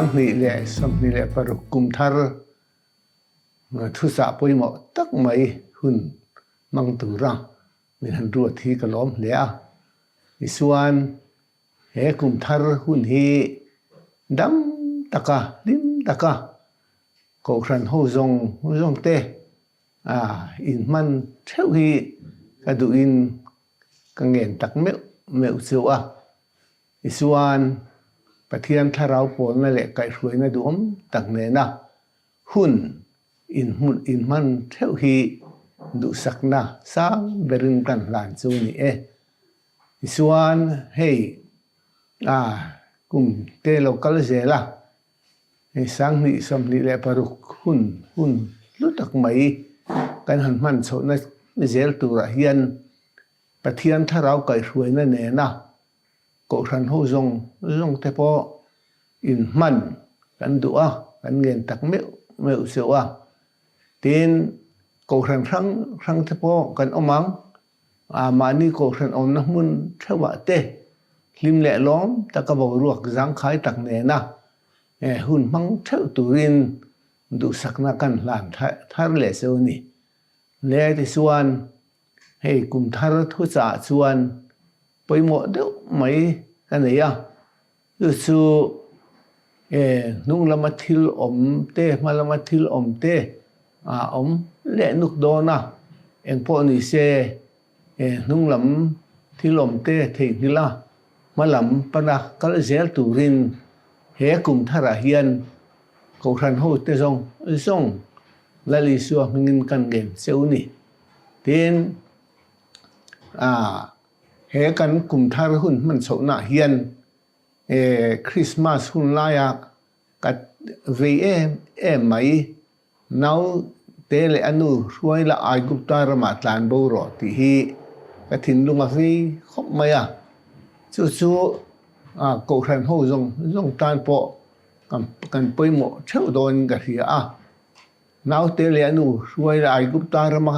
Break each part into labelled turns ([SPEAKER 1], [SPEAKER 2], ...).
[SPEAKER 1] 2026 kum thar thusah pawimawh tak mai hun hmang tura min han ruat hi ka lawm hle a. Tichuan he kum thar hun hi dam taka hlim taka Kohhran ho zawng zawng te inhman theuh hi ka duhin ka ngen tak meuh meuh chu a. Tichuan, Pathian thlarau pawlna leh kaihhruaina duhawm tak nena hun inhmun inhman theuh hi duhsakna sang berin kan hlan chu ni e. Tichuan, hei a kum te lo kal zel a, hei 2026 hun hun hlu tak mai kan han hman chhohna zel turah hian Pathian thlarau kaihhruaina nena Kohhran ho zawng zawng te pawh inhman kan duh a, kan ngen tak meuh meuh cheu a. Tin, Kohhran hrang hrang te pawh kan awm ang, a mahni Kohhran awmna hmun theuhah te hlim leh lawm taka boruak zangkhai tak nena hun hmang theuh turin duhsakna kan hlan thar leh cheu a ni. Le tichuan Hei kum thar thuchah chuan pawimawh deuh mai ka nei a, chu chu e hnung lama thil awm te hma lama thil awm te a awm leh nuk dawn a, engpawh ni se e hnung lam thil awm te theihnghilh a hma lam pana kal zel turin he kum tharah hian Kohhran ho te zawng zawng Lal Isua hmingin kan ngen cheu ni. Tin, he kan kum thar hun hman chhohnaah hian Krismas hun laia ka vei em em mai, naute leh a nu hruai la Aigupta ramah tlan bo rawh tih hi ka thinlung a vei khawp mai a. Chu chu Kohhran ho zawng zawng tan pawh kan pawimawh theuh dawnin ka hria a. Naute leh a nu hruai leh Aigupta rama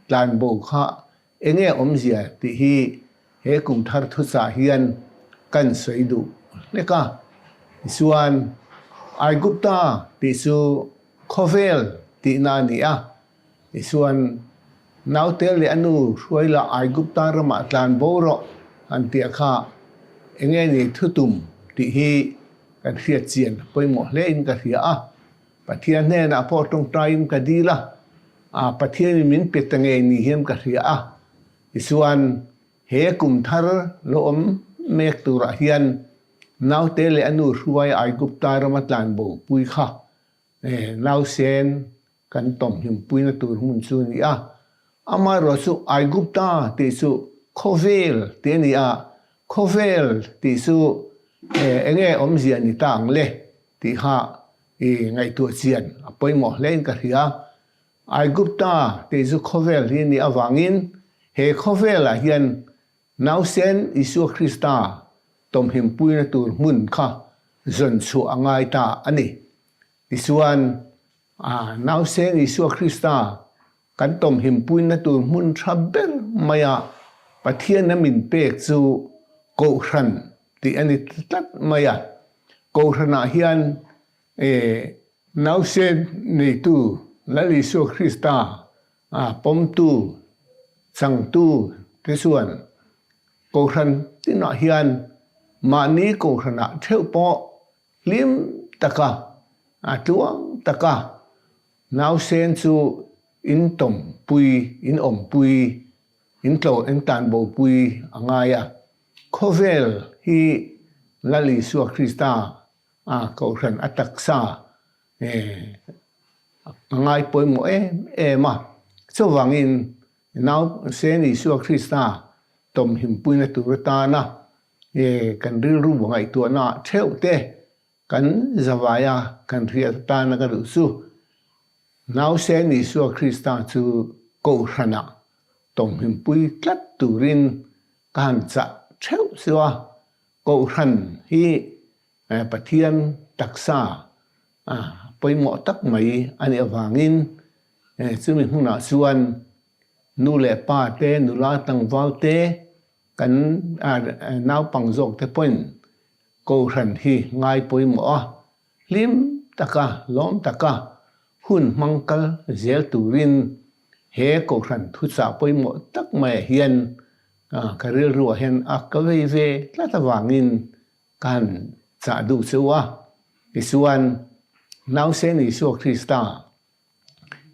[SPEAKER 1] tlan bo kha enge awmzia tih hi he kum thar thuchah hian kan sawi duh hlek a. Tichuan, Aigupta tih chu khawvel tihna a ni a. Tichuan, naute leh a nu hruai lah Aigupta ramah tlan bo rawh han tih kha enge ni thutum tih hi kan hriat chian pawimawh hle in ka hria a. Pathian hnenah pawh tawngtaiin ka dil a, a Pathianin min pe ta ngei ni hian ka hria a. Tichuan, he kum thar lo awm mek turah hian naute leh a nu hruai Aigupta rama tlanbo pui kha nausen kan tawmhlimpuina tur hmun chu a ni a. Amaherawh chu Aigupta tih chu khawvel tih a ni a, khawvel tih chu enge awmzia ni ta ang le tih kha i ngaihtuah chian a pawimawh hle in ka hria. Aigupta tih chu khawvel hi a nih avangin he khawvelah hian nausen Isua Krista tawmhimpuina tur hmun kha zawn chhuah a ngai ta a ni. Tichuan, nausen Isua Krista kan tawmhimpuina tur hmun tha ber maia Pathian a min pek chu Kohhran tih a ni tlat mai a. Kohhranah hian nausen neitu Lal Isua Krista pawmtu, changtu te chuan Kohhran tinah hian mahni Kohhranah theuh pawh Hlim taka, a tluang taka nausen chu in tawmpui, in awmpui, in tlo, in tanbopui a ngai a. Khawvel hi Lal Isua Krista a Kohhran a taksa a ngai pawimawh em em a. Chuvangin nausen Isua Krista tawmhimpuina tur atana Nge kan rilru ngaihtuahna ah theuh te kan zavai a kan hriat atana ka duh chu Nausen Isua Krista chu Kohhranah tawmhlimpui tlat turin ka han chah theuh chu a, Kohhran hi Pathian taksa pawimawh tak mai a nih avangin chumi hmunah chuan nu leh pa te, nula tlangval te, Kan naupang zawk te pawhin Kohhran hi ngai pawimawh a, Hlim taka, lawm taka hun hmang kal zel turin he Kohhran thuchah pawimawh tak maiah hian ka rilruah hian a ka vei ve tlat avangin ka han chah duh cheu a. Tichuan, Nausen Isua Krista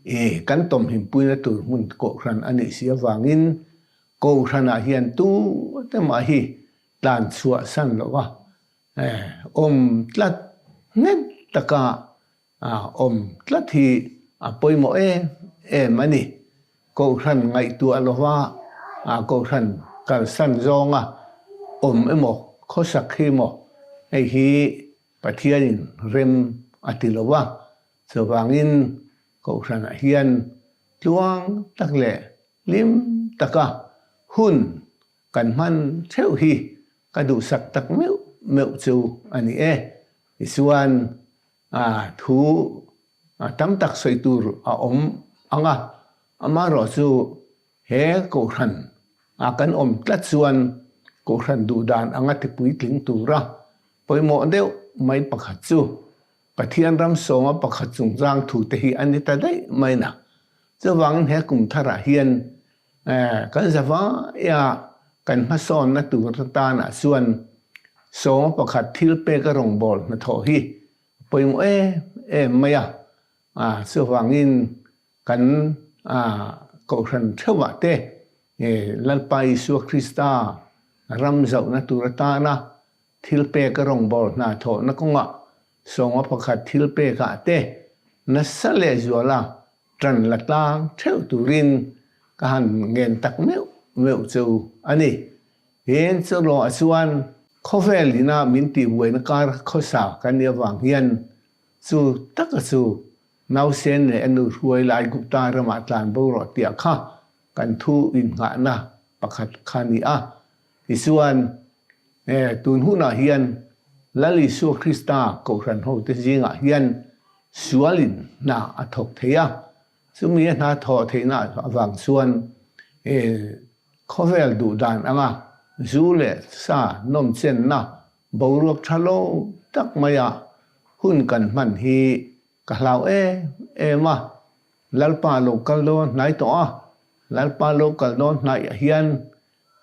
[SPEAKER 1] e kan tawmhimpuina tur hmun Kohhran a nih si avangin Kohhranah hian tu te mah hi tlan chhuah san loh a, awm tlat nghet taka awm tlat hi a pawimawh em em a ni. Kohhran ngaihtuah lova Kohhran kalsan zawnga awm emaw khawsak hi maw hei hi Pathianin rem a ti lo a, chuvangin Kohhranah hian tluang tak leh hlim taka hun Kan hman theuh hi ka duhsak tak meuh meuh chu a ni e. Tichuan thu tam tak sawi tur a awm ang a, amaherawh chu he Kohhran a kan awm tlat chuan Kohhran duhdan anga tipuitling tura pawimawh deuh mai pakhat chu Pathian ram sawnga pakhat chungchang thu te hi a ni ta daih mai na. Chuvangin he kum tharah hian kan zavaia kan hmasawnna tur atanah chuan sawnga pakhat thil peka rawngbâwl hnathawh hi a pawimawh em em mai a. Chuvangin kan Kohhran theuhah te Lalpa Isua Krista ram zauhna tur atana Thil pek a rawngbâwl hna thawhna kawngah sawnga pakhat thil pekah te nasa leh zuala ṭan la tlang ṭheuh turin ka han ngen tak meuh meuh chu a ni. Tin, chawlawh chuan khawvel ina min tihbuaina kar khawsa kan nih avang hian chu taka chu nausen leh a nu hruai lai Gupta ramah tlan bo rawh tiah kha kan thu innghahna pakhat kha a ni a. Tichuan, tun hunah hian Lal Isua Krista Kohhran hote zingah hian sualin hna a thawk thei a, chumi a hna thawh theihna avang chuan khawvel duh dan anga zu leh sa nawmchenna boruak tha lo tak maia hun kan hman hi Ka hlau em em a, Lalpa lo kal dawn hnai tawh a, Lalpa lo kal dawn hnaih ah hian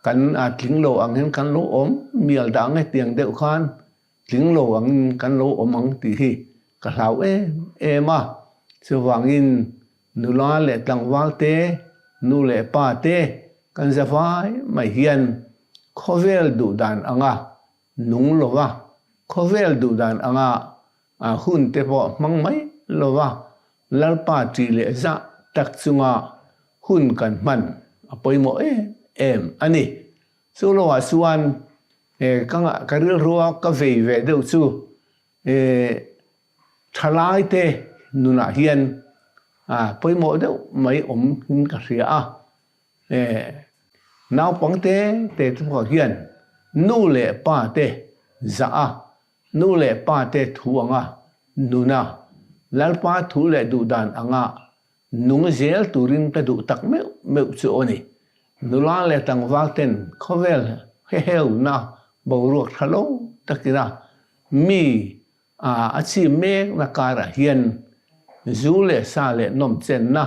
[SPEAKER 1] kan tling lo ang hian kan lo awm mial dah ang e tiang deuh khan tling lo angin kan lo awm ang tih hi ka hlau em em a. Chuvangin nula leh tlangval te, nu leh pa te kan za vai mai hian khawvel duh dan anga nung lova, khawvel duh dan anga A hun te pawh hmang mai lo va, Lalpa ṭih leh zah tak chunga hun kan hman a pawimawh em em a ni. Chu loah chuan ka ka rilrua ka vei ve deuh chu ṭhalai te nunah hian pawimawh deuh mai awm in ka hria a. Naupang te te te pawh hian nu leh pa te zah a Nu leh pa te thu anga nuna Lalpa thu leh duhdan anga nung zel turin ka duh tak meuh meuh chu aw ni. Nula leh tlangval ten khawvel heheuhna boruak tha lo takina mi a chim mekna karah hian zu leh sa leh nawmchenna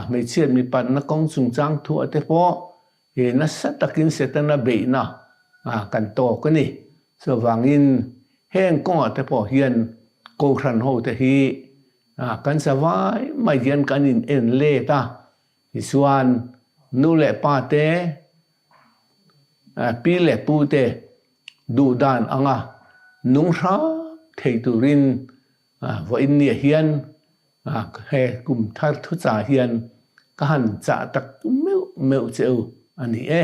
[SPEAKER 1] hmeichhiat mipatna kawng chungchang thuah te pawh He nasa takin Setana beihna kan tawk a ni. Chuvangin heng kawngah te pawh hian Kohhran hote hi kan savai mai hian kan in en let a. Tichuan nu leh pa te, pi leh pu te duhdan anga nung hram thei turin Vawiin nia hian he kum thar thuchah hian ka han chah tak meuh meuh che u a ni e.